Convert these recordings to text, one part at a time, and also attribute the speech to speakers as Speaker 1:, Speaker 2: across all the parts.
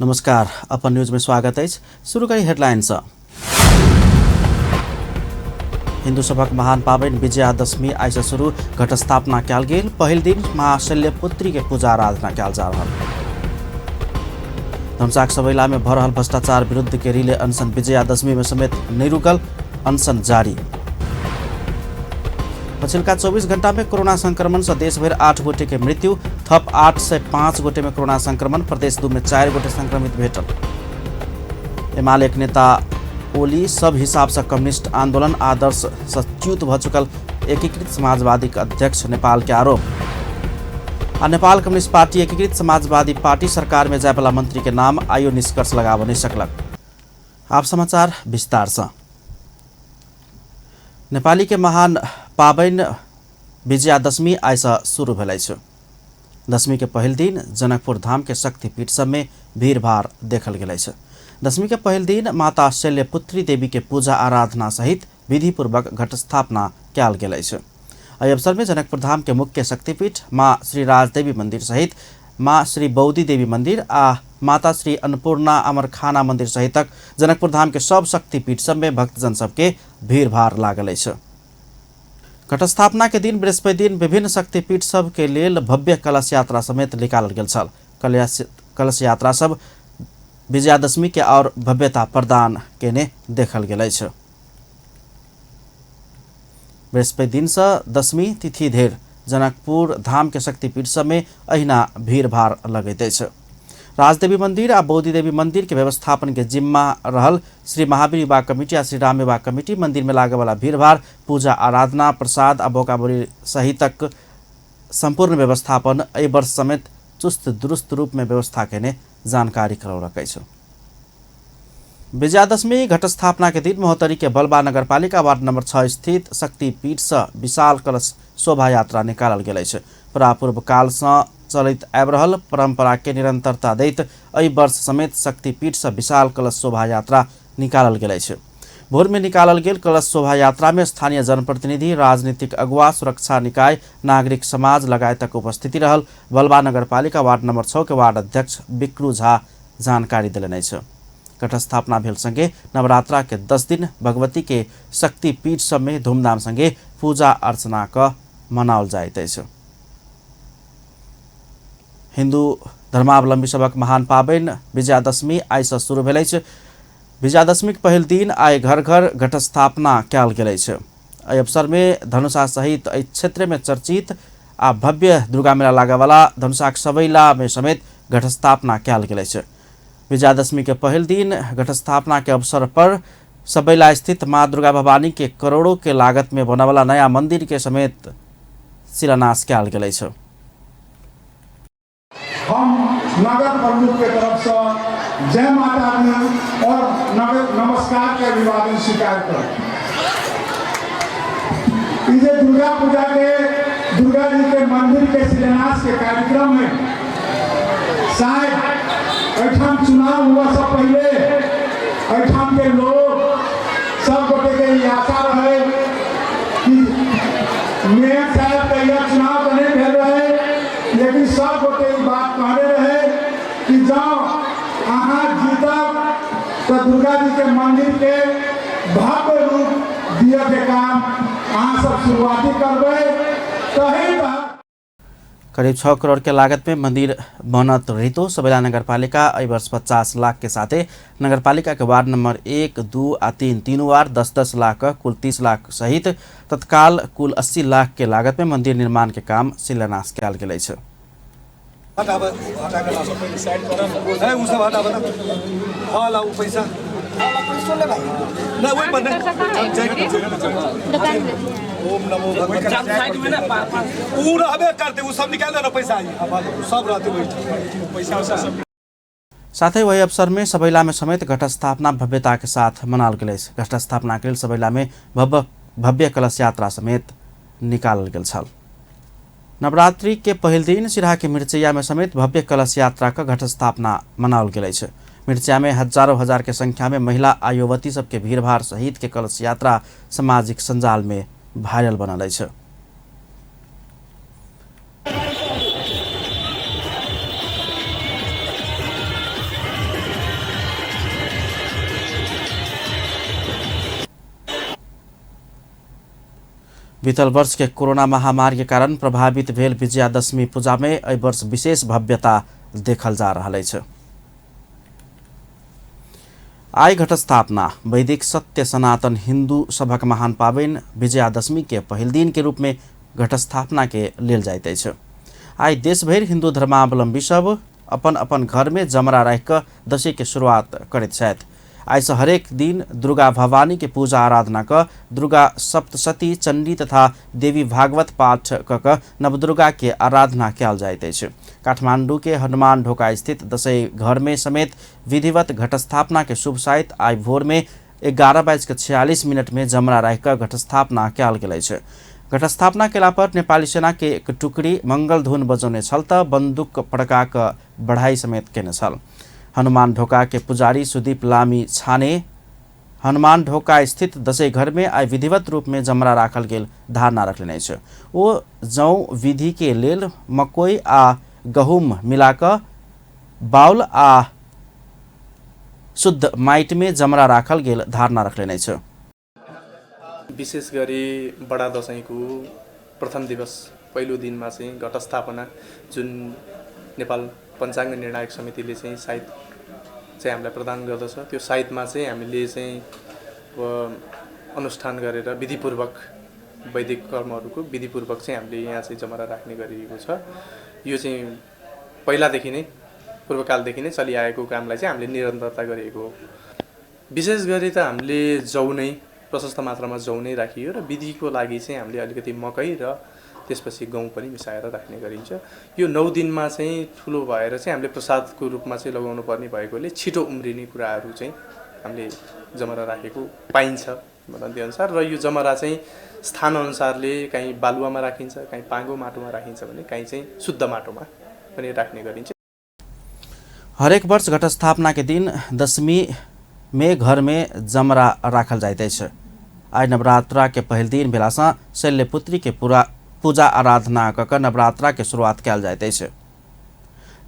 Speaker 1: नमस्कार, अपन न्यूज में स्वागत अछि। शुरू करी हेडलाइन सँ। हिंदू सभक महान पाबनि विजयादशमी आइ सँ शुरू। घट स्थापना कयल गेल। पहिल दिन माँ शैल्यपुत्री के पूजा आराधना कयल जा रहल। धनुषाक सबैला में भऽ रहल भ्रष्टाचार विरुद्ध के रिले अनशन विजयादशमी में समेत नहि रुकल, अनशन जारी। पछिलका 24 घंटा में कोरोना संक्रमण से देश भरि 8 गोटे के मृत्यु, थप 805 गोटे में कोरोना संक्रमण, प्रदेश 2 में 4 गोटे संक्रमित भेटल। एमाले के नेता ओली सब हिसाब से कम्युनिस्ट आंदोलन आदर्श से च्युत भ चुकल एकीकृत समाजवादी के अध्यक्ष नेपाल के आरोप। आ नेपाल कम्युनिस्ट पार्टी एकीकृत समाजवादी पार्टी सरकार में जायवाला मंत्री के नाम आइयो निष्कर्ष लगाब नहीं सकलक। आप समाचार विस्तार से। नेपाली के महान पाबनि विजयादशमी आइ से शुरू भेल अछि। दशमी के पहिल दिन जनकपुर धाम के शक्तिपीठ सब में भीड़भाड़ देखल गेल अछि। दशमी के पहिल दिन माता शैल्यपुत्री देवी के पूजा आराधना सहित विधिपूर्वक घटस्थापना कयल गेल अछि। एहि अवसर में जनकपुर धाम के मुख्य शक्तिपीठ माँ श्री राजदेवी मंदिर सहित माँ श्री बौदी देवी मंदिर आ माता श्री अन्नपूर्णा अमरखाना मंदिर सहितक जनकपुर धाम के सब शक्तिपीठ सब में भक्तजन सबके भीड़भाड़ लागल अछि। घटस्थापना के दिन बृहस्पति दिन विभिन्न शक्तिपीठ सब के लेल भव्य कलश यात्रा समेत निकालल गेल छल। कलश यात्रा सब विजयादशमी के और भव्यता प्रदान केने देखल गेल अछि। बृहस्पति दिन से दशमी तिथि धरि जनकपुर धाम के शक्तिपीठ सब में अहिना भीड़भाड़ लगैत अछि। राजदेवी मंदिर आ बौद्धी देवी मंदिर के व्यवस्थापन के जिम्मा रहल श्री महावीर युवा कमिटी आ श्री राम युवा कमिटी मंदिर में लागय वाला भीड़भाड़, पूजा आराधना, प्रसाद आ बोकाबोरी सहितक संपूर्ण व्यवस्थापन एहि वर्ष समेत चुस्त दुरुस्त रूप में व्यवस्था केने जानकारी करौलक अछि। विजयादशमी घटस्थापना के दिन महोत्तरी के बलबा नगरपालिका वार्ड नंबर 6 स्थित शक्तिपीठ से विशाल कलश शोभा यात्रा निकालल गेल अछि। परापूर्व काल से चलैत आबि रहल परंपरा के निरंतरता दैत एहि वर्ष समेत शक्तिपीठ से विशाल कलश शोभा यात्रा निकालल गेल अछि। भोर में निकालल गेल कलश शोभा यात्रा में स्थानीय जनप्रतिनिधि, राजनीतिक अगुवा, सुरक्षा निकाय, नागरिक समाज लगायतक उपस्थिति रहल बलबा नगरपालिका वार्ड नंबर 6 के वार्ड अध्यक्ष बिक्रू झा जानकारी देलनि अछि। घटस्थापना भेल संगे नवरात्रा के 10 दिन भगवती के शक्तिपीठ सब में धूमधाम संगे पूजा अर्चना क मनाओल जाइत अछि। हिंदू धर्मावलंबी सबक महान पाबनि विजयादशमी आइ से शुरू भेल अछि। विजयादशमी के पहिल दिन आइ घर घर घटस्थापना कयल गेल अछि। एहि अवसर में धनुषा सहित एहि क्षेत्र में चर्चित आ भव्य दुर्गा मेला लागयवाला धनुषाक सबैला में समेत घटस्थापना कयल गेल अछि। विजयादशमी के पहिल दिन घटस्थापना के अवसर पर सबैला स्थित माँ दुर्गा भवानी के करोड़ों के लागत में बनवाला नया मंदिर के समेत शिलान्यास कयल गेल अछि।
Speaker 2: हम नगर प्रमुख के तरफ से जय माता दी और नगर नमस्कार के अभिवादन स्वीकार कर। जे दुर्गा पूजा के दुर्गा जी के मंदिर के शिलान्यास के कार्यक्रम में शायद एठाम चुनाव हुआ से पहले एठाम के लोग सब गोटे के ई आशा रहे कि मेयर साहब तैयार चुनाव तो नहीं भेल रहे, लेकिन सब गोटे ई बात कहने रहे कि जँ अहाँ जीतब तो दुर्गा जी के मंदिर के भव्य रूप दिए के काम अहाँ सब शुरुआती करबै। तही तहत
Speaker 1: करीब 6 करोड़ के लागत में मंदिर बनत रहितो सबैला नगरपालिका एहि वर्ष 50 लाख के साथे नगरपालिका के वार्ड नंबर 1, 2 आ 3 तीनू वार्ड 10-10 लाख कुल 30 लाख सहित तत्काल कुल 80 लाख के लागत में मंदिर निर्माण के काम शिलान्यास कयल गेल अछि। साथै वही अवसर में सबैला में समेत घटस्थापना भव्यता के साथ मनाओल गेल अछि। घटस्थापना के लेल सबैला में भव्य कलश यात्रा समेत निकालल गेल छल। नवरात्रि के पहिल दिन सिरहा के मिर्चैया में समेत भव्य कलश यात्रा का घटस्थापना मनाओल गेल अछि। मिर्चैया में हजारों हजार के संख्या में महिला आ युवती सबके भीड़भाड़ सहित के कलश यात्रा सामाजिक संजाल में वायरल बनल अछि। बीतल वर्ष के कोरोना महामारी के कारण प्रभावित भेल विजयादशमी पूजा में एहि वर्ष विशेष भव्यता देखल जा रहल अछि। आइ घटस्थापना वैदिक सत्य सनातन हिंदू सभक महान पाबनि विजयादशमी के पहिल दिन के रूप में घटस्थापना के लेल जाइत अछि। आइ देशभरि हिंदू धर्मावलंबी सब अपन अपन घर में जमरा राखि कऽ दशैं के शुरुआत करैत छथि। आइसँ हरेक दिन दुर्गा भवानी के पूजा आराधना कऽ दुर्गा सप्तशती, चंडी तथा देवी भागवत पाठ कऽ कऽ नवदुर्गा के आराधना कयल जाइत अछि। काठमांडू के हनुमान ढोका स्थित दशैं घर में समेत विधिवत घटस्थापना के शुभ साइत आइ भोर में 11:46 में जमरा राखि कऽ घटस्थापना कयल गेल अछि। घटस्थापना केला पर नेपाली सेना के एक टुकड़ी मंगल धुन बजौने छल तऽ बंदूक पड़का कऽ बढ़ाई समेत केने छल। हनुमान ढोका के पुजारी सुदीप लामी छाने हनुमान ढोका स्थित दशैं घर में आइ विधिवत रूप में जमरा राखल गेल धारणा रखलनि अछि। ओ जौ विधि के लेल मकई आ गहूम मिला कऽ बाउल आ शुद्ध माटि में जमरा राखल गेल धारणा रखलनि अछि।
Speaker 3: विशेष गरी बडा दशैंको प्रथम दिवस पहिलो दिनमा चाहिँ घटस्थापना जुन नेपाल पञ्चाङ्ग निर्णायक समितिले चाहिँ साइत चाहिँ हामीलाई प्रदान गर्दछ, त्यो साइतमा चाहिँ हामीले चाहिँ अब अनुष्ठान गरेर विधिपूर्वक वैदिक कर्महरूको विधिपूर्वक चाहिँ हामीले यहाँ चाहिँ जमरा राख्ने गरिएको छ। यो चाहिँ पहिलादेखि नै पूर्वकालदेखि नै चलिआएको कामलाई चाहिँ हामीले निरन्तरता गरिएको हो। विशेष गरी त हामीले जौ नै प्रशस्त मात्रामा जौ नै राखियो र विधिको लागि चाहिँ हामीले अलिकति मकै र त्यसपछि गहुँ पनि मिसाएर राख्ने गरिन्छ। यो 9 दिनमा चाहिँ ठुलो भएर चाहिँ हामीले प्रसादको रूपमा चाहिँ लगाउनु पर्ने भएकोले छिटो उम्रिने कुराहरू चाहिँ हामीले जमरा राखेको पाइन्छ वदन्ती अनुसार। र यो जमरा चाहिँ स्थानअनुसारले काहीँ बालुवामा राखिन्छ, काहीँ पाँगो माटोमा राखिन्छ भने काहीँ चाहिँ शुद्ध माटोमा पनि राख्ने गरिन्छ।
Speaker 1: हरेक वर्ष घटस्थापना के दिन दशमी में घर में जमरा राखल जाइत अछि। आइ नवरात्रा के पहिल दिन भेलासँ शैल्यपुत्री के पूरा पूजा आराधना कऽ कऽ नवरात्रा के शुरुआत कयल जाइत अछि।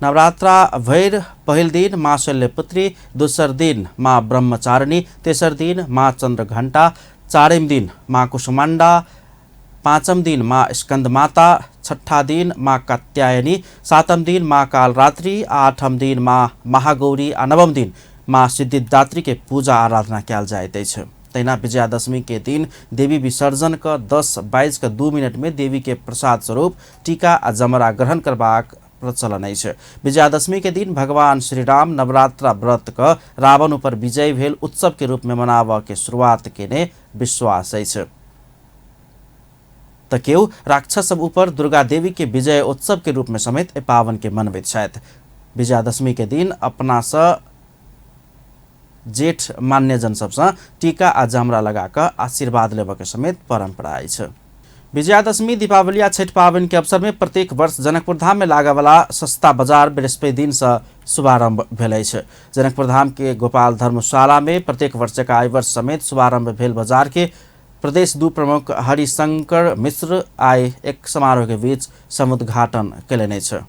Speaker 1: नवरात्रा भरि पहिल दिन माँ शैल्यपुत्री, दोसर दिन माँ ब्रह्मचारिणी, तेसर दिन माँ चंद्रघंटा, चारिम दिन माँ कुष्मांडा, पाँचम दिन माँ स्कंदमाता, छठा दिन माँ कात्यायनी, सातम दिन माँ कालरात्रि, आठम दिन माँ महागौरी आ नवम दिन माँ सिद्धिदात्री के पूजा आराधना कयल जाइत अछि। तहिना विजयादशमी के दिन देवी विसर्जन क 10:02 में देवी के प्रसाद स्वरूप टीका आ जमरा ग्रहण करबाक प्रचलन अछि। विजयादशमी के दिन भगवान श्रीराम नवरात्रा व्रत क रावण ऊपर विजय भेल उत्सव के रूप में मनाबऽ के शुरुआत केने विश्वास अछि। त केओ राक्षस सब ऊपर दुर्गा देवी के विजय उत्सव के रूप में समेत एहि पावन के मनबैत छथि। विजयादशमी के दिन अपना सँ जेठ मान्यजन सबसँ टीका आ जमरा लगा कऽ आशीर्वाद लेबऽ के समेत परंपरा अछि। विजयादशमी, दीपावली आ छठि पाबनि के अवसर में प्रत्येक वर्ष जनकपुर धाम में लागयवला सस्ता बाजार बृहस्पति दिन सँ शुभारंभ भेल अछि। जनकपुर धाम के गोपाल धर्मशाला में प्रत्येक वर्ष जकाँ एहि वर्ष समेत शुभारंभ भेल बाजार के प्रदेश 2 प्रमुख हरिशंकर मिश्र आइ एक समारोह के बीच समुद्घाटन कयलनि अछि।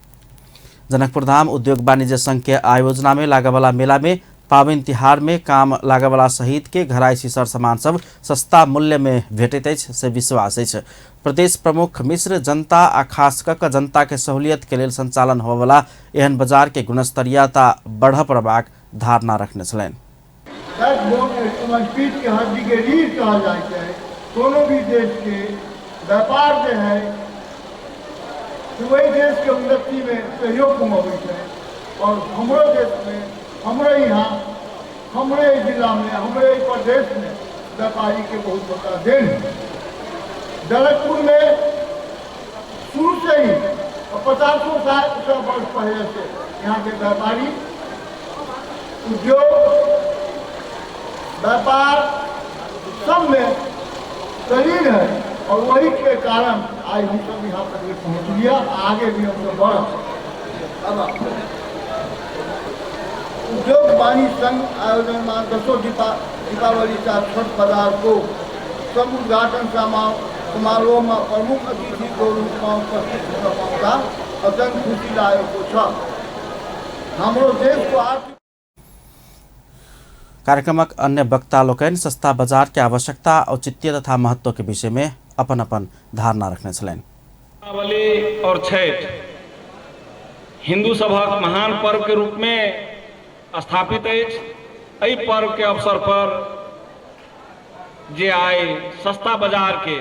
Speaker 1: जनकपुर धाम उद्योग वाणिज्य संघ के आयोजना में लागयवला मेला में पाबनि तिहार में काम लागयवला सहित के घरायसी सर सामान सब सस्ता मूल्य में भेटैत अछि से विश्वास अछि। प्रदेश प्रमुख मिश्र जनता आ खास कऽ कऽ जनता के सहूलियत के लेल संचालन होबयवला एहन बाजार के गुणस्तरीयता बढ़ पड़बाक धारणा रखने छलनि।
Speaker 4: पीठ के हड्डी के रीढ़ कहल जाइ छै। कोनो भी देश के व्यापार जे है वही देश के उन्नति में सहयोग कमबै छै। और हमरो देश में, हमरे यहाँ, हमरे जिला में, हमरे प्रदेश में व्यापारी के बहुत बड़ा देन है। जनकपुर में शुरू से ही 50 साल वर्ष पहले से यहाँ के व्यापारी उद्योग व्यापार सब में शरीर है और वही के कारण आज हम सब यहाँ पर पहुँच लिया, आगे भी हम सब बढ़। उद्योग वाणिज्य संघ आयोजन में दसों दीपावली का छठ बाजार को समुद्घाटन समारोह में प्रमुख अतिथि को रूप में उपस्थित हुन पाउँदा अत्यंत खुशी लागेको छ। हाम्रो देशको आर्थिक
Speaker 1: कार्यक्रमक अन्य वक्ता लोकनि सस्ता बाजार के आवश्यकता, औचित्य तथा महत्व के विषय में अपन अपन धारणा रखने छलनि।
Speaker 5: दीपावली और छठ हिंदू सभक महान पर्व के रूप में स्थापित अछि। एहि पर्व के अवसर पर जे आइ सस्ता बाजार के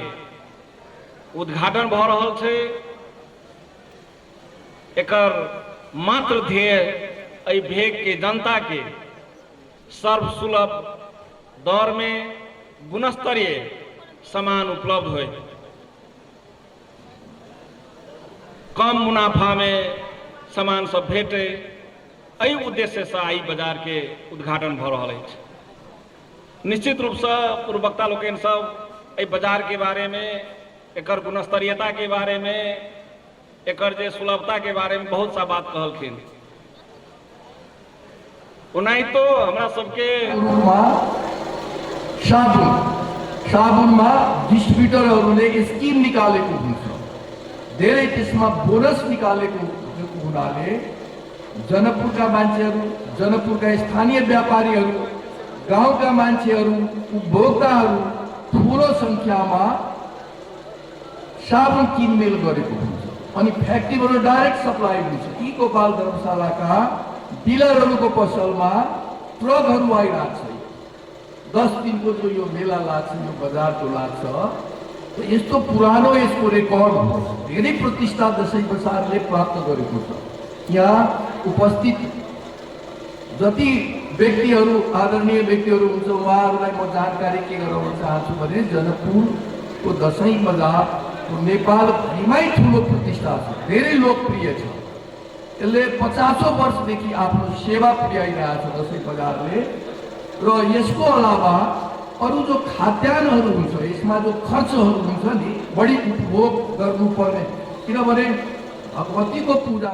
Speaker 5: उद्घाटन भऽ रहल छै, एकर मात्र ध्येय एहि भेग के जनता के सर्वसुलभ दर में गुणस्तरीय सामान उपलब्ध होय, कम मुनाफा में सामान सब भेटे, एहि उद्देश्यसँ आइ बाजार के उद्घाटन भऽ रहल अछि। निश्चित रूपसँ पूर्व वक्ता लोकनि सब एहि बाजार के बारे में, एकर गुणस्तरीयता के बारे में, एकर जे सुलभता के बारे में बहुत सा बात कहलखिन। ओनाहितो हमरा सबके
Speaker 6: रूपमा साबुनमा डिस्ट्रिब्युटरहरूले स्किम निकालेको हुन्छ, धेरै त्यसमा बोनस निकालेको हुनाले जनकपुरका मान्छेहरू, जनकपुरका स्थानीय व्यापारीहरू, गाउँका मान्छेहरू, उपभोक्ताहरू ठुलो सङ्ख्यामा साबुन किनमेल गरेको हुन्छ अनि फ्याक्ट्रीबाट डाइरेक्ट सप्लाई हुन्छ। यी गोपाल धर्मशालाका डिलरहरूको पसलमा ट्रकहरू आइरहेको छ। 10 दिनको जो यो मेला लाग्छ, यो बजार जो लाग्छ, यस्तो पुरानो यसको रेकर्ड हो, धेरै प्रतिष्ठा दसैँ बजारले प्राप्त गरेको छ। यहाँ उपस्थित जति व्यक्तिहरू, आदरणीय व्यक्तिहरू हुन्छ, उहाँहरूलाई म जानकारी के गराउन चाहन्छु भने जनकपुरको दसैँ बजार नेपालभरिमै ठुलो प्रतिष्ठा छ, धेरै लोकप्रिय छ। यसले 50 वर्षदेखि आफ्नो सेवा पुर्याइरहेको छ दसैँ बजारले। र यसको अलावा अरू जो खाद्यान्नहरू हुन्छ, यसमा जो खर्चहरू हुन्छ नि, बढी उपभोग गर्नुपर्ने, किनभने भगवतीको पूजा।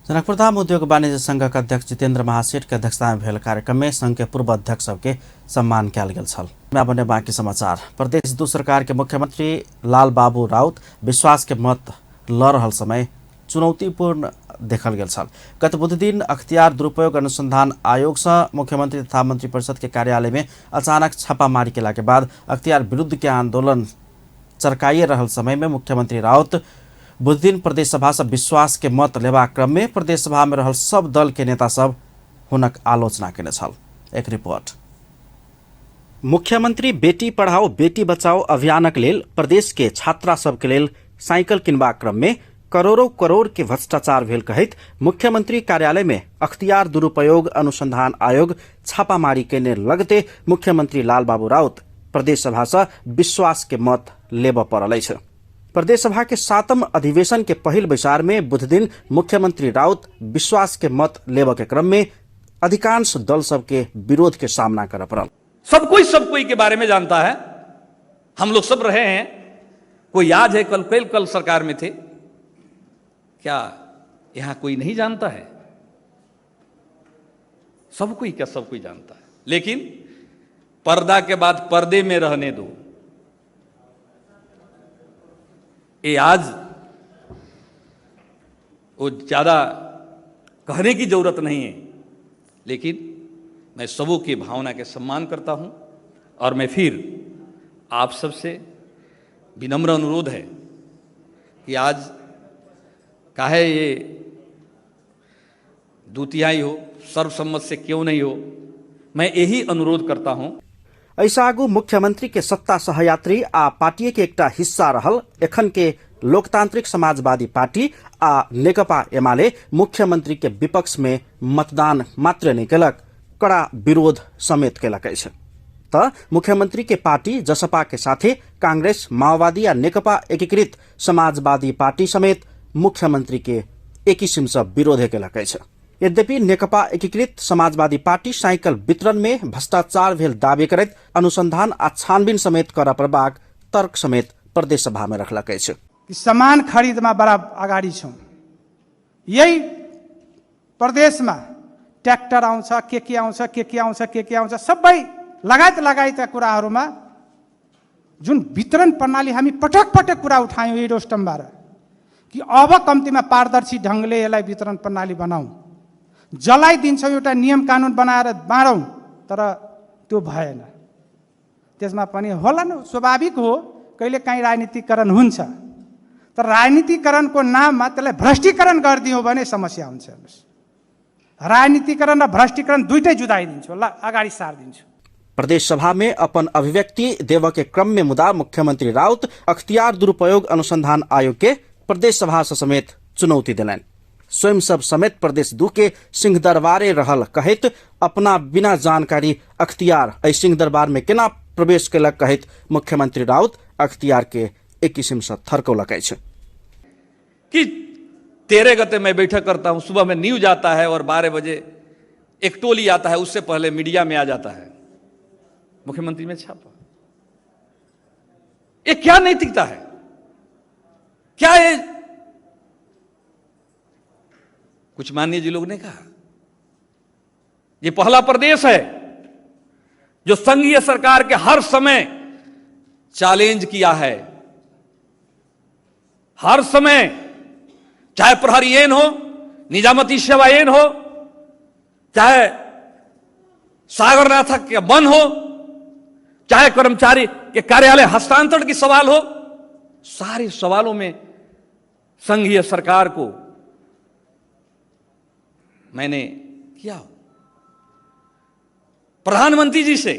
Speaker 1: जनकपुरधाम उद्योग वाणिज्य संघक अध्यक्ष जितेन्द्र महासेठ के अध्यक्षता में भेल कार्यक्रम में संघ के पूर्व अध्यक्ष सबके सम्मान कयल गेल छल। अब बाकी समाचार। प्रदेश दू सरकार के मुख्यमंत्री लाल बाबू राउत विश्वास के मत ल रहल समय चुनौतीपूर्ण देखल गेल छल। गत बुधदिन अख्तियार दुरुपयोग अनुसंधान आयोग से मुख्यमंत्री तथा मंत्रिपरिषद के कार्यालय में अचानक छापामारी केला के बाद अख्तियार विरुद्ध के आंदोलन चरकाइए रहल समय में मुख्यमंत्री राउत बुधदिन प्रदेश सभा से विश्वास के मत लेबाक क्रम में प्रदेश सभा में रहल सब दल के नेता सब हुनक आलोचना केने छल। एक रिपोर्ट। मुख्यमंत्री बेटी पढ़ाओ बेटी बचाओ अभियानक लेल प्रदेश के छात्रा सबके लेल साइकिल किनबाक क्रम में करोड़ों करोड़ के भ्रष्टाचार भेल कहैत मुख्यमंत्री कार्यालय में अख्तियार दुरुपयोग अनुसंधान आयोग छापामारी केने लगते मुख्यमंत्री लालबाबू राउत प्रदेश सभा से विश्वास के मत लेबऽ पड़ल अछि। प्रदेश सभा के 7म अधिवेशन के पहिल बैसार में बुधदिन मुख्यमंत्री राउत विश्वास के मत लेबऽ के क्रम में अधिकांश दल सबके विरोध के सामना करऽ पड़ल।
Speaker 7: सब कोई के बारे में जानता है, हम लोग सब रहे हैं, कोई आज है कल कल कल सरकार में थे, क्या यहां कोई नहीं जानता है? सब कोई क्या सब कोई जानता है, लेकिन पर्दा के बाद पर्दे में रहने दो। ये आज वो ज्यादा कहने की जरूरत नहीं है, लेकिन मैं सबों की भावना के सम्मान करता हूं और मैं फिर आप सबसे विनम्र अनुरोध है कि आज काहे ये द्वितीयाई हो, सर्वसम्मत से क्यों नहीं हो, मैं यही अनुरोध करता हूं।
Speaker 1: ऐसा आगू मुख्यमंत्री के सत्ता सहयात्री आ पार्टी के एकटा हिस्सा रहल एखन के लोकतांत्रिक समाजवादी पार्टी आ नेकपा एमाले मुख्यमंत्री के विपक्ष में मतदान मात्र नहीं केलक, कड़ा विरोध समेत केलक अछि। त मुख्यमंत्री के पार्टी जसपा के साथे कांग्रेस, माओवादी आ नेकपा एकीकृत समाजवादी पार्टी समेत मुख्यमंत्री के एक किसिम से विरोध केलक अछि। यद्यपि नेकपा एकीकृत समाजवादी पार्टी साइकिल वितरण में भ्रष्टाचार भेल दावी करैत अनुसंधान आ छानबीन समेत करऽ पड़बाक तर्क समेत प्रदेश सभा में रखलक अछि।
Speaker 8: सामान खरीदमा बडा अगाडि छौँ। यही प्रदेशमा ट्र्याक्टर आउँछ, के के आउँछ, के के आउँछ, के के आउँछ, सबै लगायत लगायतका कुराहरूमा जुन वितरण प्रणाली हामी पटक पटक कुरा उठायौँ यही रोस्टमबाट कि अब कम्तीमा पारदर्शी ढङ्गले यसलाई वितरण प्रणाली बनाऊ, जलाई दिन्छौँ एउटा नियम कानुन बनाएर बाँडौँ, तर त्यो भएन। त्यसमा पनि होला न, स्वाभाविक हो, कहिलेकाहीँ राजनीतिकरण हुन्छ, तर राजनीतिकरणको नाममा त्यसलाई भ्रष्टीकरण गरिदियौँ भने समस्या हुन्छ। हेर्नुहोस्, राजनीतिकरण र भ्रष्टीकरण दुइटै जुदाइदिन्छु, ल अगाडि सारिदिन्छु।
Speaker 1: प्रदेश सभा में अपन अभिव्यक्ति देव के क्रम में मुदा मुख्यमंत्री राउत अख्तियार दुरुपयोग अनुसंधान आयोग के प्रदेश सभा से समेत चुनौती दिलनि। स्वयं सब समेत प्रदेश 2 के सिंहदरबारे रहल कहैत अपना बिना जानकारी अख्तियार एहि सिंहदरबार में केना प्रवेश केलक कहैत मुख्यमंत्री राउत अख्तियार के एक किस्म से थरकौलक अछि।
Speaker 7: कि 13 गते मैं बैठक करता हूं, सुबह में न्यूज आता है और 12 बजे एक टोली आता है, उससे पहले मीडिया में आ जाता है मुख्यमंत्री में छापा। ये क्या नैतिकता है? क्या ये कुछ माननीय जी लोग ने कहा ये पहला प्रदेश है जो संघीय सरकार के हर समय चैलेंज किया है, हर समय, चाहे प्रहरी एन हो, निजामती सेवा एन हो, चाहे सागरनाथा के बन हो, चाहे कर्मचारी के कार्यालय हस्तांतरण की सवाल हो, सारे सवालों में संघीय सरकार को मैंने किया। प्रधानमंत्री जी से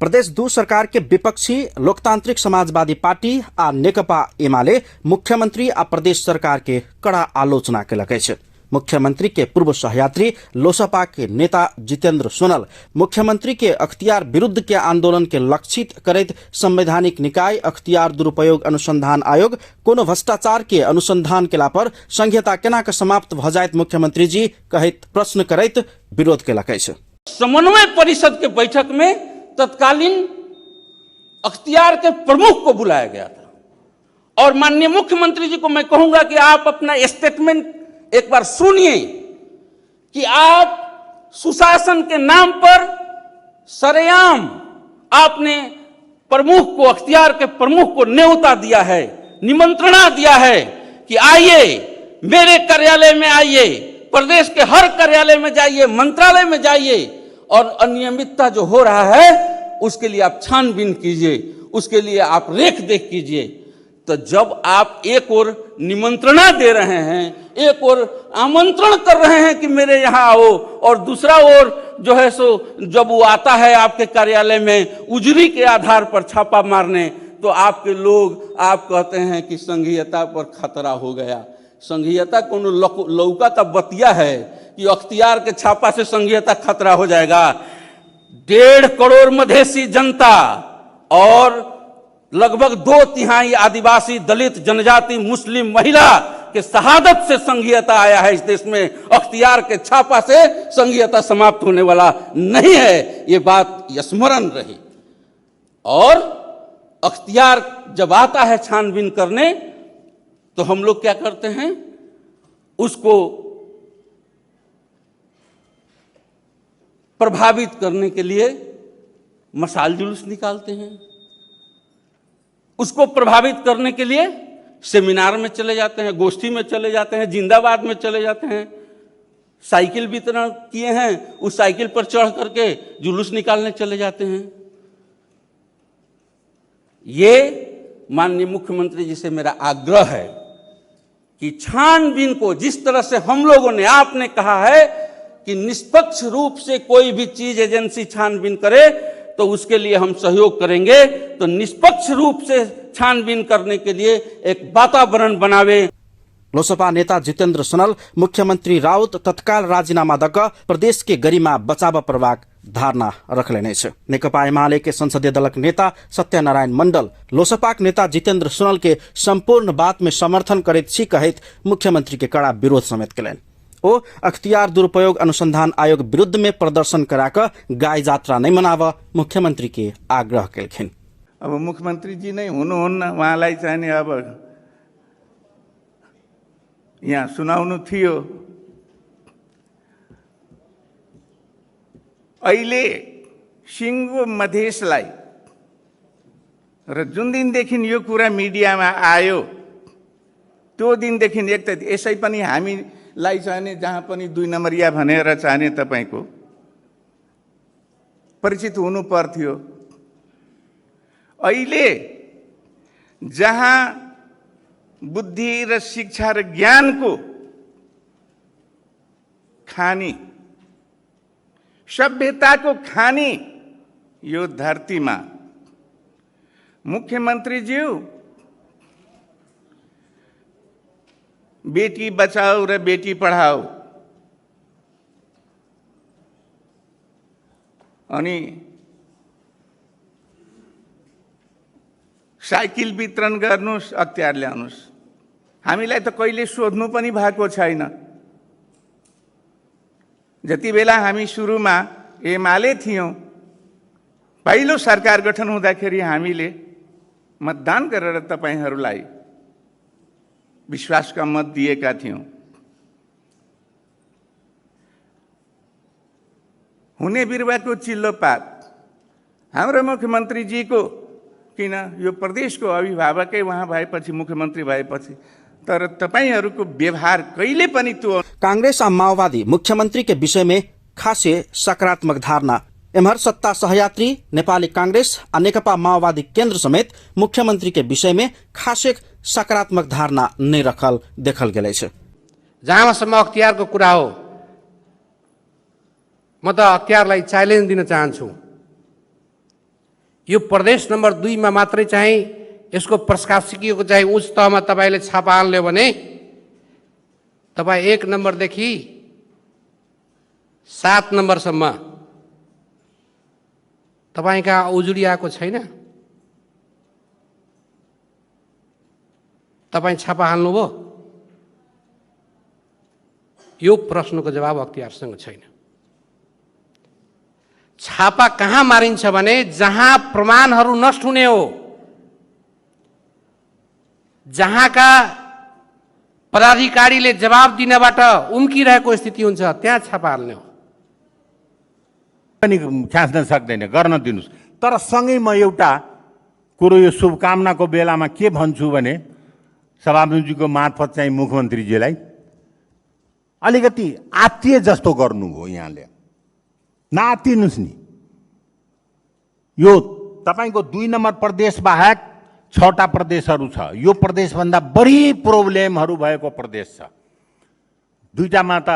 Speaker 1: प्रदेश 2 सरकार के विपक्षी लोकतांत्रिक समाजवादी पार्टी आ नेकपा एमाले मुख्यमंत्री आ प्रदेश सरकार के कड़ा आलोचना केलक अछि। मुख्यमंत्री के पूर्व सहयात्री लोसपा के नेता जितेंद्र सोनल मुख्यमंत्री के अख्तियार विरुद्ध के आंदोलन के लक्षित करैत संवैधानिक निकाय अख्तियार दुरुपयोग अनुसंधान आयोग कोनो भ्रष्टाचार के अनुसंधान केला पर संघीयता केना के समाप्त भ जायत मुख्यमंत्री जी कहैत प्रश्न करैत विरोध केलक अछि।
Speaker 9: समन्वय परिषद के बैठक में तत्कालीन अख्तियार के प्रमुख को बुलाया गया था और माननीय मुख्यमंत्री जी को मैं कहूंगा कि आप अपना स्टेटमेंट एक बार सुनिए कि आप सुशासन के नाम पर सरेआम आपने प्रमुख को, अख्तियार के प्रमुख को न्योता दिया है, निमंत्रणा दिया है कि आइए मेरे कार्यालय में आइए, प्रदेश के हर कार्यालय में जाइए, मंत्रालय में जाइए और अनियमितता जो हो रहा है उसके लिए आप छानबीन कीजिए, उसके लिए आप रेख देख कीजिए। तो जब आप एक और निमंत्रणा दे रहे हैं, एक और आमंत्रण कर रहे हैं कि मेरे यहाँ आओ, और दूसरा ओर जो है सो जब वो आता है आपके कार्यालय में उजरी के आधार पर छापा मारने, तो आपके लोग आप कहते हैं कि संघीयता पर खतरा हो गया। संघीयता कोनो लौका का बतिया है कि अख्तियार के छापा से संघीयता खतरा हो जाएगा? 1.5 करोड़ मधेसी जनता और लगभग 2/3 आदिवासी, दलित, जनजाति, मुस्लिम महिला के शहादत से संघीयता आया है इस देश में। अख्तियार के छापा से संघीयता समाप्त होने वाला नहीं है, ये बात स्मरण रही। और अख्तियार जब आता है छानबीन करने तो हम लोग क्या करते हैं, उसको प्रभावित करने के लिए मसाल जुलूस निकालते हैं, उसको प्रभावित करने के लिए सेमिनार में चले जाते हैं, गोष्ठी में चले जाते हैं, जिंदाबाद में चले जाते हैं, साइकिल वितरण किए हैं उस साइकिल पर चढ़ करके जुलूस निकालने चले जाते हैं। ये माननीय मुख्यमंत्री जी से मेरा आग्रह है कि छानबीन को जिस तरह से हम लोगों ने, आपने कहा है कि निष्पक्ष रूप से कोई भी चीज एजेंसी छानबीन करे तो उसके लिए हम सहयोग करेंगे, तो निष्पक्ष रूप से छानबीन करने के लिए एक वातावरण बनावे।
Speaker 1: लोसपा नेता जितेंद्र सोनल मुख्यमंत्री राउत तत्काल राजीनामा दक प्रदेश के गरिमा बचाव पर्वाक धारणा रखलेने अछि। नेकपा एमाले के संसदीय दलक नेता सत्यनारायण मंडल लोसपाक नेता जितेंद्र सोनल के संपूर्ण बात में समर्थन करैत छी कहैत मुख्यमंत्री के कड़ा विरोध समेत केलनि। ओ अख्तियार दुरुपयोग अनुसंधान आयोग विरुद्ध में प्रदर्शन कराक गाय यात्रा नहीं मनाव मुख्यमंत्री के आग्रह केलखिन।
Speaker 10: अब मुख्यमंत्री जी नै हुनुहुन्न, उहाँलाई चाहिँ नि अब यहाँ सुनाउनु थियो। अहिले सिङ्गो मधेसलाई र जुन दिनदेखि यो कुरा मिडियामा आयो त्यो दिनदेखि एक त यसै पनि हामीलाई चाहिँ जहाँ पनि दुई नम्बरिया भनेर चाहिँ तपाईँको परिचित हुनु पर्थ्यो। अहिले जहाँ बुद्धि र शिक्षा र ज्ञानको खानी, सभ्यताको खानी यो धरतीमा मुख्यमन्त्रीज्यू बेटी बचाओ र बेटी पढाओ अनि साइकल वितरण गर्नुस्, अख्तियार ल्याउनुस्। हामीलाई त कहिले सोध्नु पनि भएको छैन। जति बेला हामी सुरुमा एमाले थियौँ, पहिलो सरकार गठन हुँदाखेरि हामीले मतदान गरेर तपाईहरूलाई विश्वासका मत दिएका थियौँ। हुने बिरुवाको चिल्लो पात हाम्रो मुख्यमन्त्रीजीको, किन यो प्रदेशको अभिभावकै उहाँ भएपछि, मुख्यमन्त्री भएपछि, तर तपाईहरूको व्यवहार कहिले पनि त्यो।
Speaker 1: कांग्रेस आ माओवादी मुख्यमंत्री के विषय में खासे सकारात्मक धारणा। एम्हर सत्ता सहयात्री नेपाली कांग्रेस आ नेकपा माओवादी केंद्र समेत मुख्यमंत्री के विषय में खासे सकारात्मक धारणा नहीं रखल देखल गेल अछि।
Speaker 11: जहाँसम्म अख्तियारको कुरा हो, म त अख्तियारलाई च्यालेन्ज दिन चाहन्छु। यो प्रदेश नम्बर 2 मा मात्रै चाहिँ यसको प्रशासकीयको चाहिँ उच्च तहमा तपाईँले छापा हाल्यो भने तपाईँ 1 नम्बरदेखि 7 नम्बरसम्म तपाईँ कहाँ उजुरी आएको छैन? तपाईँ छापा हाल्नुभयो? यो प्रश्नको जवाब अख्तियारसँग छैन। छापा कहाँ मारिन्छ भने जहाँ प्रमाणहरू नष्ट हुने हो, जहाँका पदाधिकारीले जवाब दिनबाट उम्किरहेको स्थिति हुन्छ, त्यहाँ छापा हाल्ने हो।
Speaker 12: पनि खास्न सक्दैन, गर्न दिनुस्। तर सँगै म एउटा कुरो यो शुभकामनाको बेलामा के भन्छु भने सभामुखजीको मार्फत चाहिँ मुख्यमन्त्रीजीलाई अलिकति आत्तिए जस्तो गर्नुभयो यहाँले। नआत्तिनुहोस् नि। यो तपाईँको 2 नम्बर प्रदेश बाहेक 6वटा प्रदेशहरू छ। यो प्रदेशभन्दा बढी प्रोब्लेमहरू भएको प्रदेश छ। 2टामा त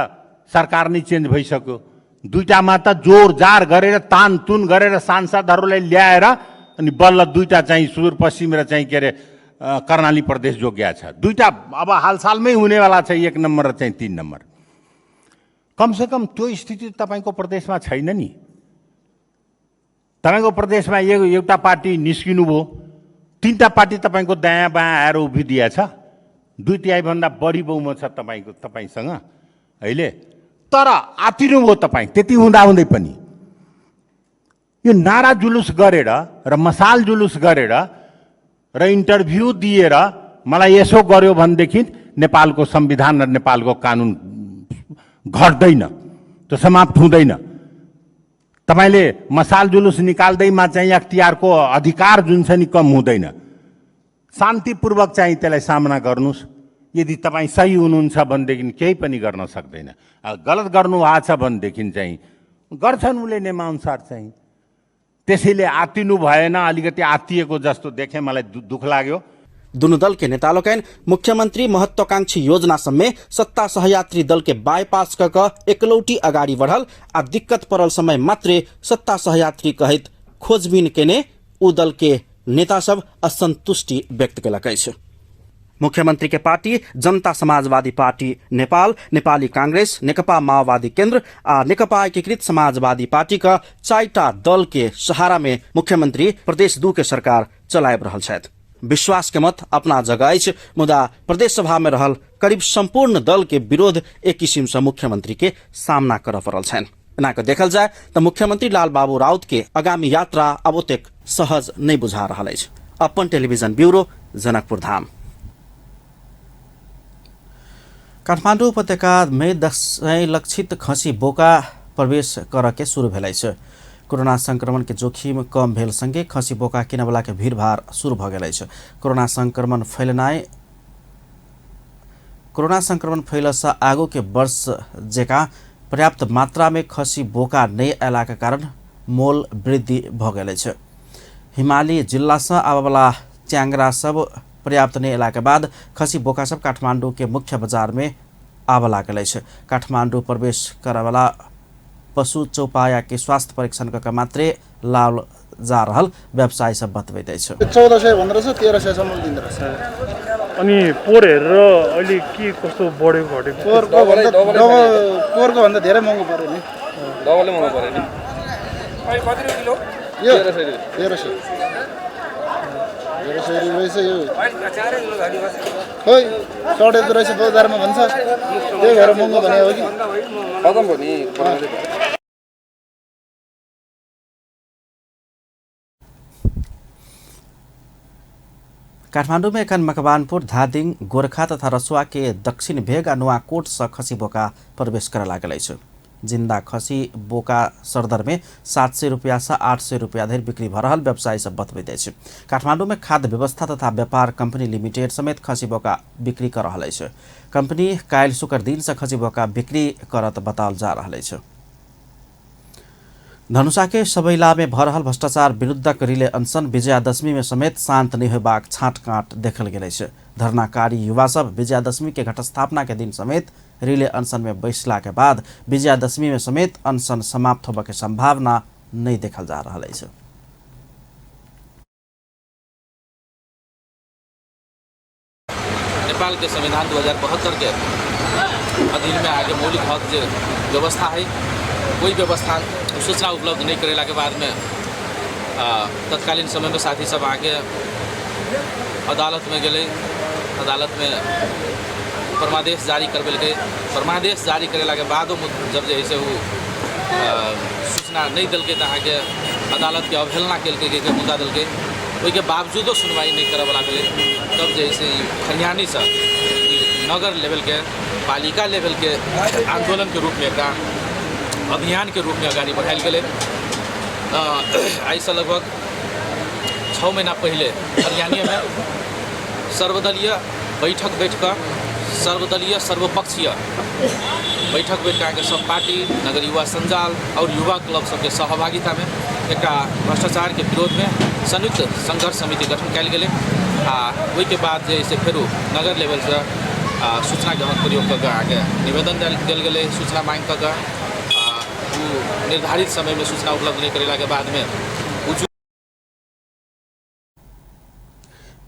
Speaker 12: सरकार नै चेन्ज भइसक्यो, 2टामा त जोरजार गरेर तानतुन गरेर सांसदहरूलाई ल्याएर अनि बल्ल 2टा चाहिँ सुदूरपश्चिम र चाहिँ के अरे कर्णाली प्रदेश जोग्या छ। 2टा अब हालसालमै हुनेवाला छ, 1 नम्बर र चाहिँ 3 नम्बर। कमसेकम त्यो स्थिति तपाईँको प्रदेशमा छैन नि। तपाईँको प्रदेशमा एउटा पार्टी निस्किनु भयो, 3टा पार्टी तपाईँको दायाँ बायाँ आएर उभिदिया छ। 2/3 भन्दा बढी बहुमत छ तपाईँको तपाईँसँग अहिले। तर आत्तिनुभयो तपाईँ त्यति हुँदाहुँदै पनि। यो नारा जुलुस गरेर र मसाल जुलुस गरेर र इन्टरभ्यू दिएर मलाई यसो गर्यो भनेदेखि नेपालको संविधान र नेपालको कानुन घट्दैन, त्यो समाप्त हुँदैन। तपाईँले मसाल जुलुस निकाल्दैमा चाहिँ अख्तियारको अधिकार जुन छ नि कम हुँदैन। शान्तिपूर्वक चाहिँ त्यसलाई सामना गर्नुहोस्। यदि तपाईँ सही हुनुहुन्छ भनेदेखि केही पनि गर्न सक्दैन। गलत गर्नु भएको छ भनेदेखि चाहिँ गर्छन् उसले नियमानुसार चाहिँ। त्यसैले आत्तिनु भएन, अलिकति आत्तिएको जस्तो देखेँ, मलाई दुःख लाग्यो।
Speaker 1: दुनू दल के नेता लोकनि मुख्यमंत्री महत्वाकांक्षी योजना सबमे सत्ता सहयात्री दल के बाईपास क एकलौटी अगाडि बढ़ल आ दिक्कत पड़ल समय मात्रे सत्ता सहयात्री कहैत खोजबीन केने उ दल के नेता सब असंतुष्टि व्यक्त केलक अछि। मुख्यमंत्री के पार्टी जनता समाजवादी पार्टी नेपाल, नेपाली कांग्रेस, नेकपा माओवादी केंद्र आ नेकपा एकीकृत समाजवादी पार्टी का 4टा दल के सहारा में मुख्यमंत्री प्रदेश 2 के सरकार चलाबि रहल छथि। विश्वास के मत अपना जगह अछि, मुदा प्रदेश सभा में रहल करीब संपूर्ण दल के विरोध एक किसिम से मुख्यमंत्री के सामना करऽ पड़ल छनि। एना के देखल जाय त मुख्यमंत्री लालबाबू राउत के आगामी यात्रा अब ओतेक सहज नहीं बुझा रहल अछि। अपन टेलीविजन ब्यूरो, जनकपुर धाम। काठमाडौँ उपत्यका में दसैँ लक्षित खसी बोका प्रवेश करऽ के शुरू भेल अछि। कोरोना संक्रमण के जोखिम कम भेल संगे खसी बोका किनवला के भीड़भाड़ शुरू भ गेल अछि। कोरोना संक्रमण फैलसँ आगू के वर्ष जकाँ पर्याप्त मात्रा में खसी बोका नहि अयलाक कारण मोल वृद्धि भ गेल अछि। हिमाली जिला से आबयवला च्यांगरा सब पर्याप्त नहि अयला के बाद खसी बोका सब काठमांडू के मुख्य बाजार में आबऽ लागल अछि। काठमांडू प्रवेश करयवला पशु चौपाया के स्वास्थ्य परीक्षण कऽ के मात्रे लाओल जा रहल व्यवसायी सब बतबैत अछि।
Speaker 13: 1400 भन्दो रहेछ, 1300सम्म दिँदो रहेछ।
Speaker 14: अनि पोहोर हेरेर अहिले के कस्तो बढ्यो घट्यो?
Speaker 13: पोहोरको भन्दा डबल, पोहोरको भन्दा धेरै महँगो पऱ्यो नि।
Speaker 15: डबलै महँगो पऱ्यो नि।
Speaker 13: कति रुपियाँ किलो? यो 1300, 1300 रुपियाँ रहेछ यो। खोइ सडेको रहेछ बजारमा भन्छ, त्यही भएर महँगो भने हो कि
Speaker 15: खतम भयो नि।
Speaker 1: काठमांडू में एखन मकवानपुर, धादिङ, गोरखा तथा रसुआ के दक्षिण भेग आ नुवाकोट से खसी बोका प्रवेश करऽ लागल अछि। जिंदा खसी बोका सरदर में 700 रुपया से 800 रुपया धरि बिक्री भऽ रहल व्यवसायी सब बतबैत अछि। काठमांडू में खाद्य व्यवस्था तथा व्यापार कंपनी लिमिटेड समेत खसी बोका बिक्री कर रहल अछि। कंपनी काल्हि शुक्र दिन से खसी बोका बिक्री करत बताओल जा रहल अछि। धनुषा के सबैला में भऽ रहल भ्रष्टाचार विरुद्धक रिले अनशन विजयादशमी में समेत शांत नहि होयबाक छाँटकाँट देखल गेल अछि। धरनाकारी युवा सब विजयादशमी के घटस्थापना के दिन समेत रिले अनशन में बैसला के बाद विजयादशमी में समेत अनशन समाप्त होबऽ के संभावना नहि देखल जा रहल अछि।
Speaker 15: नेपाल के संविधान 2072 के अधीन में आगे मौलिक हक जे व्यवस्था है, कोई व्यवस्था सूचना उपलब्ध नहीं करेला के बाद में तत्कालीन समय में साथी सब आके अदालत में गए। अदालत में परमादेश जारी करवेलकै। परमादेश जारी करेला के बादो जब जे है से वो सूचना नहीं दिलकै तो अहाँके अदालत के अवहेलना केलकै के मुद्दा दिलकै, ओहिके बावजूदो सुनवाई नहीं करऽवला भेलै। तब जे है से खरिहानीसँ नगर लेवलके, पालिका लेवलके आन्दोलनके रूपमे एकरा अभियान के रूप में अगाडि बढ़ायल गेलै। आइसँ लगभग 6 महीना पहिले खरिहानीमे सर्वदलीय बैठक बैठ कऽ, सर्वदलीय सर्वपक्षीय बैठक बैठ कऽ अहाँके सब पार्टी, नगर युवा संजाल और युवा क्लब सबके सहभागितामे एकटा भ्रष्टाचारके विरोधमे संयुक्त संघर्ष समिति गठन कयल गेलै। आ ओहिके बाद जे से फेरो नगर लेवलसँ सूचनाके हक प्रयोग कऽ कऽ अहाँके निवेदन देल गेलै। सूचना मांगि कऽ कऽ निर्धारित समय में सूचना उपलब्ध नहीं करेला के बाद में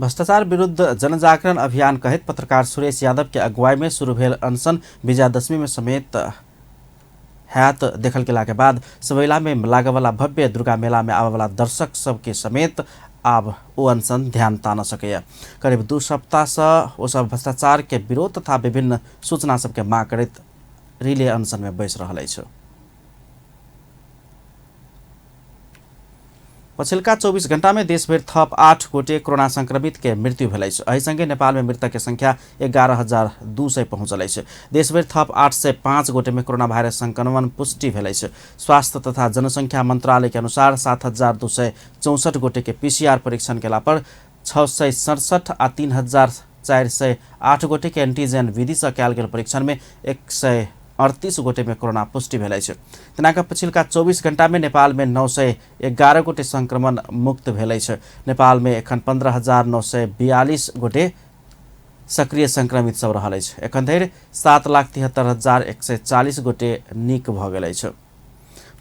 Speaker 1: भ्रष्टाचार विरुद्ध जनजागरण अभियान कहैत पत्रकार सुरेश यादव के अगुवाई में शुरू भेल अनशन विजयादशमी में समेत हैत देखल गेला के बाद सबैला में लागेवाला भव्य दुर्गा मेला में आबेवाला दर्शक सबके समेत आब ओ अनशन ध्यान तान सकैए। करीब 2 सप्ताह से ओ सब भ्रष्टाचार के विरोध तथा विभिन्न सूचना सबके मांग करैत रिले अनशन में बैस रहल अछि। पछिल्का 24 घंटा में देशभरि थप 8 गोटे कोरोना संक्रमित के मृत्यु भेल अछि। एहि संगे नेपाल में मृतक के संख्या 11,200 पहुंचल अछि। देशभरि थप 805 गोटे में कोरोना वायरस संक्रमण पुष्टि भेल अछि। स्वास्थ्य तथा जनसंख्या मंत्रालय के अनुसार 7,264 गोटे के पीसीआर परीक्षण केला पर 667 आ 3,408 गोटे के एंटीजन विधि से कयल गेल परीक्षण में 138 गोटे में कोरोना पुष्टि भेल अछि। तेना कऽ पछिल्का 24 घंटा में नेपाल में 911 गोटे संक्रमण मुक्त भेल अछि। नेपाल में एखन 15,942 गोटे सक्रिय संक्रमित सब रहल अछि। एखन धरि 7,73,140 गोटे नीक भऽ गेल अछि।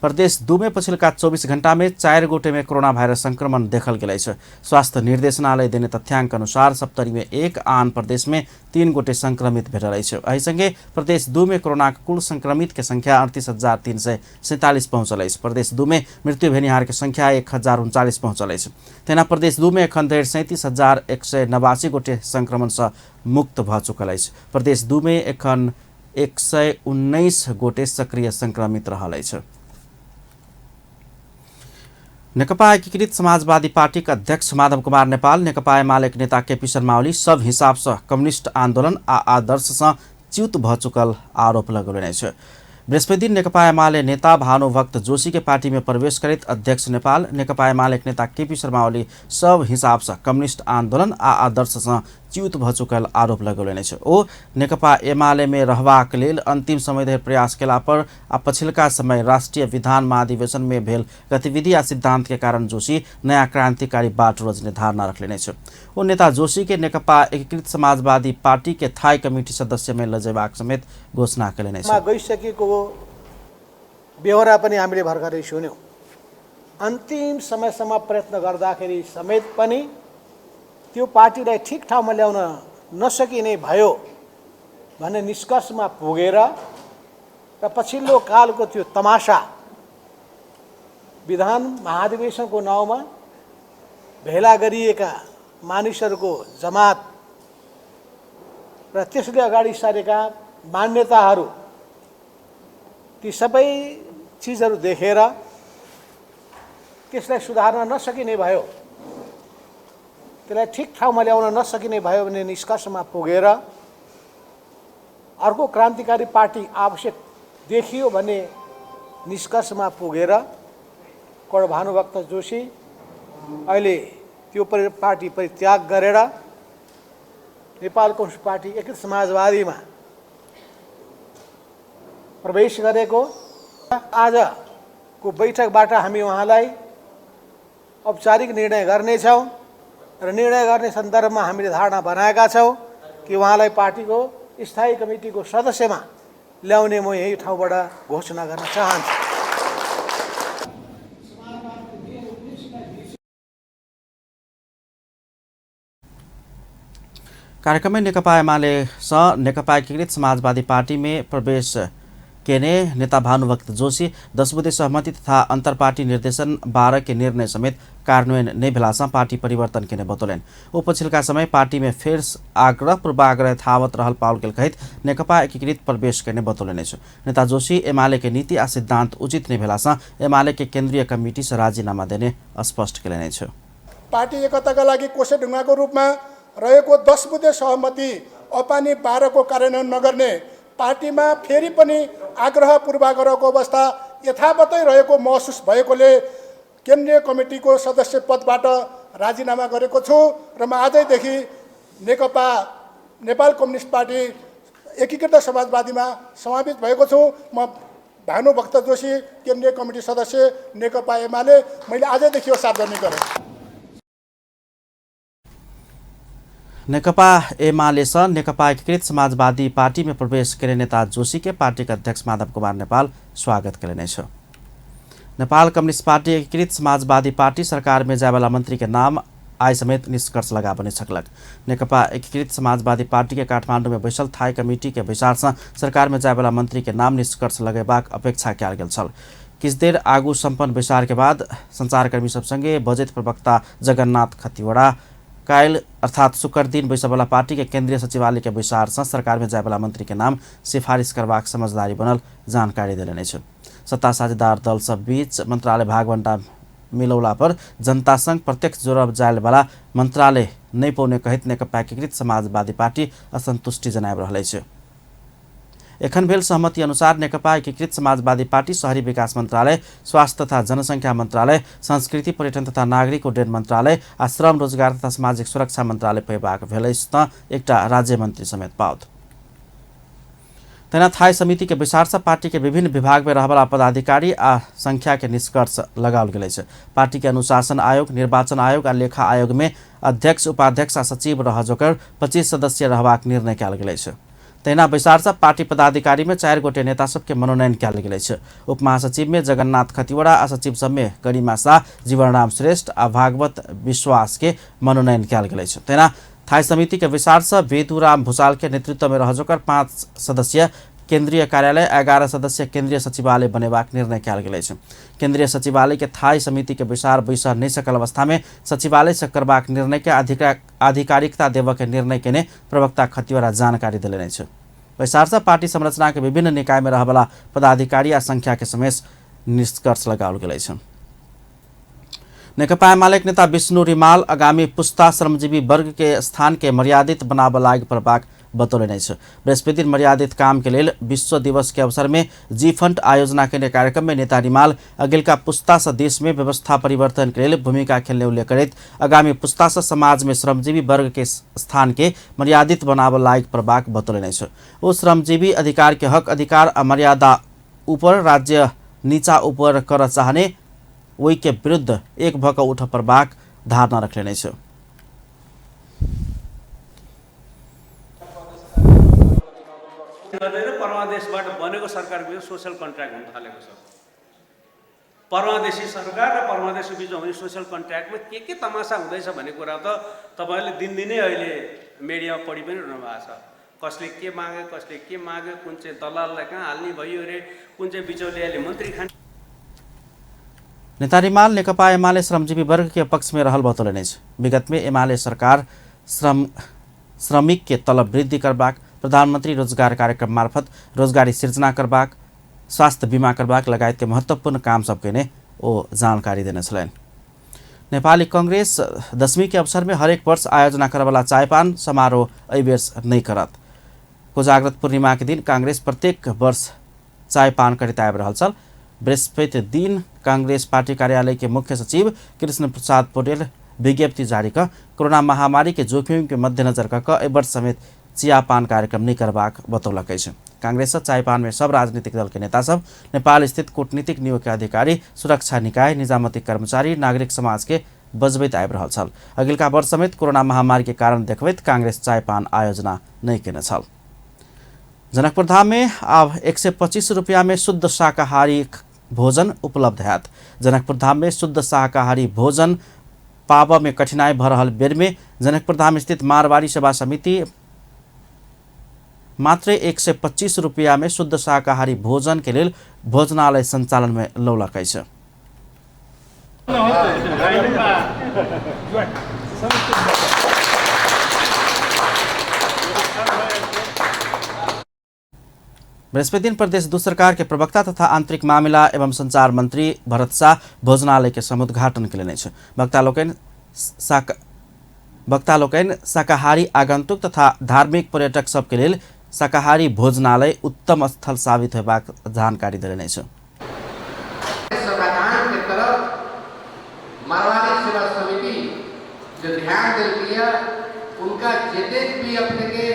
Speaker 1: प्रदेश 2 में पछिल्का 24 घंटा में 4 गोटे में कोरोना वायरस संक्रमण देखल गेल अछि। स्वास्थ्य निर्देशनालय देने तथ्यांक अनुसार सप्तरी में 1, आन प्रदेश में 3 गोटे संक्रमित भेटल अछि। एहि संगे प्रदेश 2 में कोरोना कुल संक्रमित के संख्या 38,347 पहुंचल अछि। प्रदेश 2 में मृत्यु भेनिहार के संख्या 1,039 पहुंचल अछि। तहिना प्रदेश 2 में एखन धरि 37,189 गोटे संक्रमण से मुक्त भऽ चुकल अछि। प्रदेश 2 में एखन 119 गोटे सक्रिय संक्रमित रहल अछि। नेकपा एकीकृत समाजवादी पार्टी के अध्यक्ष माधव कुमार नेपाल नेकपा एमाले के नेता केपी शर्मा ओली सब हिसाब से कम्युनिस्ट आंदोलन आ आदर्श से च्युत भ चुकल आरोप लगौलनि अछि। बृहस्पति दिन नेकपा एमाले नेता भानुभक्त जोशी के पार्टी में प्रवेश करैत अध्यक्ष नेपाल नेकपा एमाले के नेता केपी शर्मा ओली सब हिसाब से कम्युनिस्ट आंदोलन आ आदर्श से च्युत भ चुकल आरोप लगौलनि अछि। ओ नेकपा एमाले में रहबाक लेल अंतिम समय धरि प्रयास केला पर आ पछिलका समय राष्ट्रिय विधान महाधिवेशन में भेल गतिविधि आ सिद्धांत के कारण जोशी नयाँ क्रांतिकारी बाट रोजने धारणा रखलनि अछि। ओ नेता जोशी के नेकपा एकीकृत समाजवादी पार्टी के थाई कमिटी सदस्य में लजेबाक समेत घोषणा केलनि अछि।
Speaker 16: गइसकेको बेहोरा पनि हामीले भर्खरै सुन्यौं। अन्तिम समयसम्म प्रयत्न गर्दाखेरि समेत पनि त्यो पार्टीलाई ठिक ठाउँमा ल्याउन नसकिने भयो भन्ने निष्कर्षमा पुगेर र पछिल्लो कालको त्यो तमासा विधान महाधिवेशनको नाउँमा भेला गरिएका मानिसहरूको जमात र त्यसले अगाडि सारेका मान्यताहरू, ती सबै चिजहरू देखेर त्यसलाई सुधार्न नसकिने भयो, त्यसलाई ठिक ठाउँमा ल्याउन नसकिने भयो भन्ने निष्कर्षमा पुगेर अर्को क्रान्तिकारी पार्टी आवश्यक देखियो भन्ने निष्कर्षमा पुगेर कर्ण भानुभक्त जोशी अहिले त्यो पार्टी परित्याग गरेर नेपाल कम्युनिस्ट पार्टी एकीकृत समाजवादीमा प्रवेश गरेको। आजको बैठकबाट हामी उहाँलाई औपचारिक निर्णय गर्नेछौँ र निर्णय गर्ने सन्दर्भमा हामीले धारणा बनाएका छौँ कि उहाँलाई पार्टीको स्थायी कमिटीको सदस्यमा ल्याउने म यही ठाउँबाट घोषणा गर्न चाहन्छु।
Speaker 1: कार्यक्रम में नेकपा एमाले सँ नेकपा एकीकृत समाजवादी पार्टी में प्रवेश केने नेता भानुभक्त जोशी 10 बुँदे सहमति तथा अंतरपार्टी निर्देशन 12 के निर्णय समेत कार्यान्वयन नै भेलासँ पार्टी परिवर्तन केने बतौलनि। ओ पछिल्का समय पार्टी में फेर आग्रह पूर्वाग्रह यथावत रहल पाओल गेल कहैत नेकपा एकीकृत प्रवेश केने बतौलनि अछि। नेता जोशी एमाले के नीति आ सिद्धांत उचित नै भेलासँ एमाले के केन्द्रीय कमिटी से राजीनामा देने स्पष्ट केलनि अछि।
Speaker 17: पार्टी एकताका लागि कोसे ढुङ्गाको रूपमा रहेको 10 बुँदे सहमति अपानी 12 को कार्यान्वयन नगर्ने, पार्टीमा फेरि पनि आग्रह पूर्वाग्रहको अवस्था यथावतै रहेको महसुस भएकोले केन्द्रीय कमिटीको सदस्य पदबाट राजीनामा गरेको छु र म आजैदेखि नेकपा नेपाल कम्युनिस्ट पार्टी एकीकृत समाजवादीमा समावेश भएको छु। म भानुभक्त जोशी, केन्द्रीय कमिटी सदस्य, नेकपा एमाले, मैले आजैदेखि यो सार्वजनिक गरेँ।
Speaker 1: नेकपा एमाले सँ नेकपा एकीकृत समाजवादी पार्टी में प्रवेश केने नेता जोशी के पार्टी के अध्यक्ष माधव कुमार नेपाल स्वागत केलनि अछि। नेपाल कम्युनिस्ट पार्टी एकीकृत समाजवादी पार्टी सरकार में जायवाला मंत्री के नाम आइ समेत निष्कर्ष लगाबने सकलक। नेकपा एकीकृत समाजवादी पार्टी के काठमांडू में बैसल थाई कमिटी के बैसार सँ सरकार में जायवाला मंत्री के नाम निष्कर्ष लगेबाक अपेक्षा कयल गेल छल। किछु देर आगू सम्पन्न बैसार के बाद संचारकर्मी सब संगे बजैत प्रवक्ता जगन्नाथ खतिवड़ा काल्हि अर्थात शुक्र दिन बैसयवला पार्टी के केंद्रीय सचिवालय के बैसार सँ सरकार में जायवला मंत्री के नाम सिफारिश करबाक समझदारी बनल जानकारी देलनि अछि। सत्ता साझेदार दल सब बीच मंत्रालय भागबंटा मिलौला पर जनता संग प्रत्यक्ष जोड़ब जायवला मंत्रालय नहि पौने कहैत नेकपा एकीकृत समाजवादी पार्टी असंतुष्टि जनाबि रहल अछि। एखन भेल सहमति अनुसार नेकपा एकीकृत समाजवादी पार्टी शहरी विकास मंत्रालय, स्वास्थ्य तथा जनसंख्या मंत्रालय, संस्कृति पर्यटन तथा नागरिक उड्डयन मंत्रालय आ श्रम रोजगार तथा सामाजिक सुरक्षा मंत्रालय पयबाक भेल अछि तँ एकटा राज्य मंत्री समेत पाओत। तहिना थाई समिति के बैसार सँ पार्टी के विभिन्न विभाग में रहवला पदाधिकारी आ संख्या के निष्कर्ष लगाओल गेल अछि। पार्टी के अनुशासन आयोग, निर्वाचन आयोग आ लेखा आयोग में अध्यक्ष, उपाध्यक्ष आ सचिव रह जोकर 25 सदस्य रहबाक निर्णय कयल गेल अछि। तहिना बैसार सँ पार्टी पदाधिकारी में 4 गोटे नेता सबके मनोनयन कयल गेल अछि। उप महासचिव में जगन्नाथ खतिवड़ा आ सचिव सब में गरिमा शाह, जीवनराम श्रेष्ठ आ भागवत विश्वास के मनोनयन कयल गेल अछि। तहिना थाई समिति के बैसार सँ वेदुराम भूषाल के नेतृत्व में रह जोकर 5 सदस्य केंद्रीय कार्यालय 11 सदस्य केंद्रीय सचिवालय बनेबाक निर्णय कयल गेल अछि। केंद्रीय सचिवालय के थाई समिति के बैसार बैसह नहि सकल अवस्था में सचिवालय से करबाक निर्णय के आधिकारिकता देबऽ के निर्णय केने प्रवक्ता खतिवड़ा जानकारी देलनि अछि। बैसार सँ पार्टी संरचना के विभिन्न निकाय में रहवला पदाधिकारी आ संख्या के समेत निष्कर्ष लगाओल गेल अछि। नेकपा एमाले के नेता विष्णु रिमाल आगामी पुस्ता श्रमजीवी वर्ग के स्थान के मर्यादित बनाबऽ लागि पड़बाक बतौलनि अछि। बृहस्पति दिन मर्यादित काम के लेल विश्व दिवस के अवसर में जी फंड आयोजना केने कार्यक्रम में नेता रिमाल अगिलका पुस्ता से देश में व्यवस्था परिवर्तन के लेल भूमिका खेलने उल्लेख करैत आगामी पुस्ता से समाज में श्रमजीवी वर्ग के स्थान के मर्यादित बनाबऽ लायक पड़बाक बतौलनि अछि। ओ श्रमजीवी अधिकार के हक अधिकार आ मर्यादा ऊपर राज्य नीचा ऊपर कर चाहने ओहि के विरुद्ध एक भऽ कऽ उठऽ पड़बाक धारणा रखलनि अछि।
Speaker 18: गर्दैन परमादेशबाट बनेको सरकारको सोशल कन्ट्र्याक्ट हुन थालेको छ। परमादेशी सरकार र परमादेशको बिचमा हुने सोशल कन्ट्र्याक्टमा के तमासा हुँदैछ भन्ने कुरा त तपाईँहरूले दिनदिनै अहिले मिडियामा पढि पनि रहनु भएको छ। कसले के माग्यो, कसले के माग्यो, कुन चाहिँ दलाललाई कहाँ हाल्ने भयो अरे, कुन चाहिँ बिचौलियाले मन्त्री खाने।
Speaker 1: नेता रिमाल नेकपा एमाले श्रमजीवी वर्ग के पक्ष में रहल बतौलनि अछि। विगत में एमाले सरकार श्रमिक के तलब वृद्धि करबाक, प्रधानमंत्री रोजगार कार्यक्रम मार्फत रोजगारी सिर्जना करबाक, स्वास्थ्य बीमा करबाक लगायत के महत्वपूर्ण काम सब केने ओ जानकारी देने छलनि। नेपाली कांग्रेस दशमी के अवसर में हरेक वर्ष आयोजना करवाला चायपान समारोह एहि बेर नहीं करत। कोजाग्रत पूर्णिमा के दिन कांग्रेस प्रत्येक वर्ष चायपान करैत आबि रहल छल। बृहस्पति दिन कांग्रेस पार्टी कार्यालय के मुख्य सचिव कृष्ण प्रसाद पौडेल विज्ञप्ति जारी क कोरोना महामारी के जोखिम के मध्यनजर क एहि वर्ष समेत चियापान कार्यक्रम नहीं करबाक बतौलक अछि। कांग्रेस चायपान में सब राजनीतिक दल के नेता सब, नेपाल स्थित कूटनीतिक नियोग के अधिकारी, सुरक्षा निकाय, निजामती कर्मचारी, नागरिक समाज के बजबैत आबि रहल छल। अगिलका वर्ष समेत कोरोना महामारी के कारण देखबैत कांग्रेस चायपान आयोजना नहीं केने छल। जनकपुर धाम में आब 125 रुपया में शुद्ध शाकाहारी भोजन उपलब्ध हैत। जनकपुर धाम में शुद्ध शाकाहारी भोजन पाबऽ में कठिनाई भऽ रहल बेर में जनकपुर धाम स्थित मारवाड़ी सेवा समिति मात्र 125 रुपया में शुद्ध शाकाहारी भोजन के लेल भोजनालय संचालन में लौलक अछि। बृहस्पति दिन प्रदेश दू सरकार के प्रवक्ता तथा आंतरिक मामिला एवं संचार मंत्री भरत शाह भोजनालय के समुद्घाटन केलनि अछि। वक्ता लोकनि शाकाहारी आगंतुक तथा धार्मिक पर्यटक सबके लेल शाकाहारी भोजनालय उत्तम स्थल साबित होबाक जानकारी देलनि अछि।
Speaker 11: समाधान के तरफ मारवाड़ी सेवा समिति जो ध्यान दिलकी है, उनका जितने भी अपने के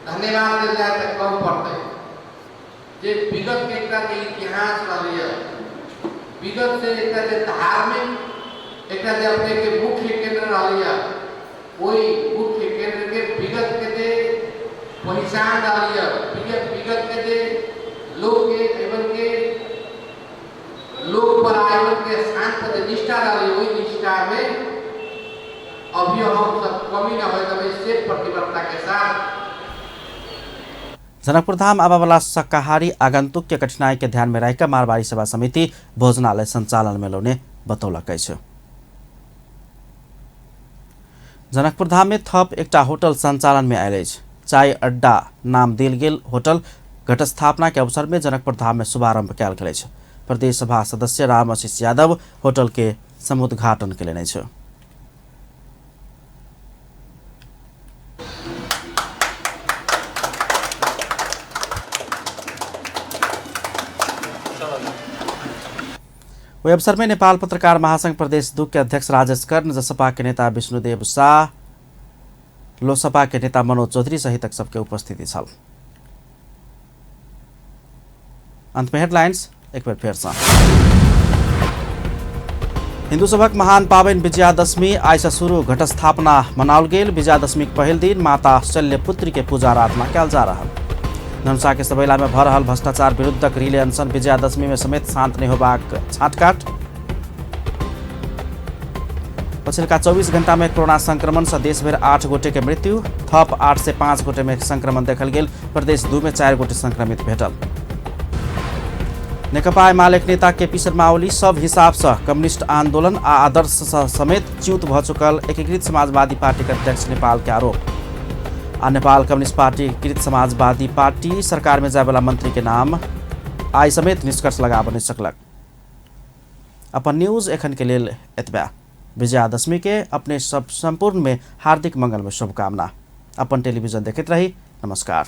Speaker 11: धन्यवाद दिल जाए तो कम पड़ते। जे विगत के एकटा जे इतिहास रही है, विगत से एकटा जे धार्मिक एकटा जे अपने के मुख्य केंद्र रही है, वही मुख्य केंद्र के विगत के जे पहचान रही है, विगत के जे लोग के एवं के लोक पर आयोजन के स्थान पर जे निष्ठा रही, वही निष्ठा में अभी हम सब कमी न हो तब से प्रतिबद्धता के साथ
Speaker 1: जनकपुर धाम आबऽवला शाकाहारी आगंतुक के कठिनाई के ध्यान में राखि मारवाड़ी सेवा समिति भोजनालय संचालन में लौने बतौलक अछि। जनकपुर धाम में थप एकटा होटल संचालन में आयल अछि। चाय अड्डा नाम देल गेल होटल घटस्थापना के अवसर में जनकपुर धाम में शुभारंभ कयल गेल अछि। प्रदेश सभा सदस्य राम आशीष यादव होटल के समुद्घाटन केलनि अछि। ओहि अवसर में नेपाल पत्रकार महासंघ प्रदेश 2 के अध्यक्ष राजेश कर्ण, जसपा के नेता विष्णुदेव शाह, लोसपा के नेता मनोज चौधरी सहितक सबके उपस्थिति छल। अंत में हेडलाइंस एक बेर फेर सँ। हिंदू सभक महान पाबनि विजयादशमी आइ सँ शुरू, घटस्थापना मनाओल गेल। विजयादशमीक पहिल दिन माता शल्यपुत्री के पूजा आराधना कयल जा रहल। धनुषा के सबैला में भऽ रहल भ्रष्टाचार विरुद्धक रिले अनशन विजयादशमी में समेत शांत नहि होबाक छाटकाट। पछिलका 24 घंटा में कोरोना संक्रमण से देशभरि 8 गोटे के मृत्यु, थप 805 गोटे में संक्रमण देखल गेल। प्रदेश 2 में 4 गोटे संक्रमित भेटल। नेकपा एमालेक नेता केपी शर्मा ओली सब हिसाब से कम्युनिस्ट आंदोलन आ आदर्श समेत च्युत भ चुकल एकीकृत समाजवादी पार्टी के अध्यक्ष नेपाल के आरोप। आ नेपाल कम्युनिस्ट पार्टी एकीकृत समाजवादी पार्टी सरकार में जायवाला मंत्री के नाम आइ समेत निष्कर्ष लगाब नहि सकलक। अपन न्यूज एखन के लेल एतबे। विजयादशमी के अपने सब संपूर्ण में हार्दिक मंगलमय शुभकामना। अपन टेलीविजन देखैत रही। नमस्कार।